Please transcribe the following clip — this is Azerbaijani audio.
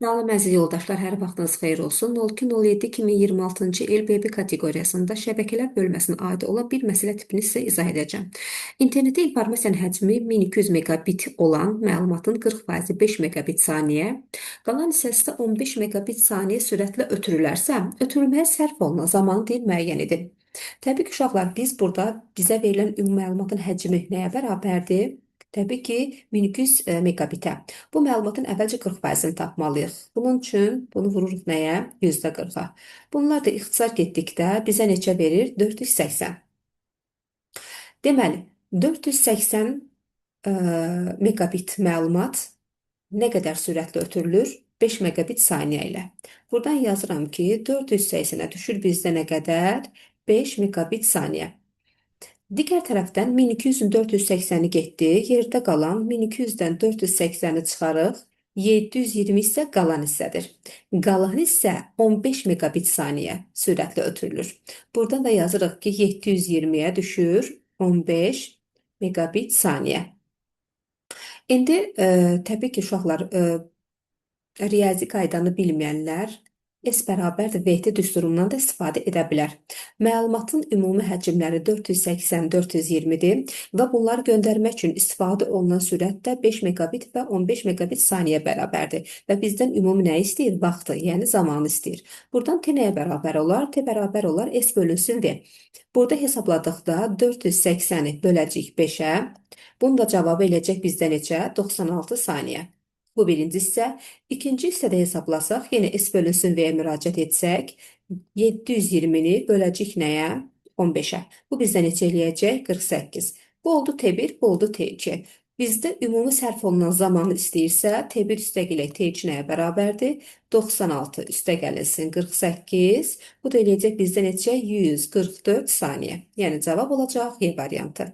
Salam əziz yoldaşlar, hər vaxtınız xeyir olsun. 02.07.2026-cı il BB kateqoriyasında şəbəkələr bölməsinə aid olan bir məsələ tipini sizə izah edəcəm. İnternetdə informasiyanın həcmi 1200 megabit olan məlumatın 40%-i 5 megabit saniyə, qalan hissəsi də 15 megabit saniyə sürətlə ötürülərsə, ötürülməyə sərf olunan zamanı deyil müəyyən edin. Təbii ki, uşaqlar, biz burada bizə verilən ümumi məlumatın həcmi nəyə bərabərdir? Təbii ki, 1200 megabitə. Bu məlumatın əvvəlcə 40%-ni tapmalıyıq. Bunun üçün bunu vururuq nəyə? %40-a. Bunlar da ixtisar getdikdə bizə neçə verir? 480. Deməli, 480 megabit məlumat nə qədər sürətlə ötürülür? 5 megabit saniyə ilə. Buradan yazıram ki, 480-ə düşür bizdə nə qədər? 5 megabit saniyə. Digər tərəfdən 1200-ün 480-i getdi. Yerdə qalan 1200-dən 480-i çıxarıq. 720 isə qalan hissədir. Qalan hissə 15 megabit saniyə sürətlə ötürülür. Buradan da yazırıq ki, 720-yə düşür 15 megabit saniyə. İndi təbii ki, uşaqlar, riyazi qaydanı bilməyənlər S bərabərdir VT düsturundan da istifadə edə bilər. Məlumatın ümumi həcmləri 480-420-dir və bunları göndərmək üçün istifadə olunan sürət də 5 megabit və 15 megabit saniyə bərabərdir. Və bizdən ümumi nə istəyir? Vaxtı, yəni zamanı istəyir. Buradan T nəyə bərabər olar? T bərabər olar S bölünsün V. Burada hesabladıqda 480-i böləcəyik 5-ə. Bunun da cavabı eləyəcək bizdə neçə? 96 saniyə. Bu birinci hissə. İkinci hissədə hesablasaq, yenə S bölünsün V-yə müraciət etsək, 720-ni böləcəyik nəyə? 15-ə. Bu bizdə neçə eləyəcək? 48. Bu oldu T1, bu oldu T2. Bizdə ümumi sərf olunan zamanı istəyirsə, T1 üstəgələk T2 nəyə bərabərdir? 96 üstəgəlinsin 48. Bu da eləyəcək bizdə neçə? 144 saniyə. Yəni cavab olacaq Y variantı.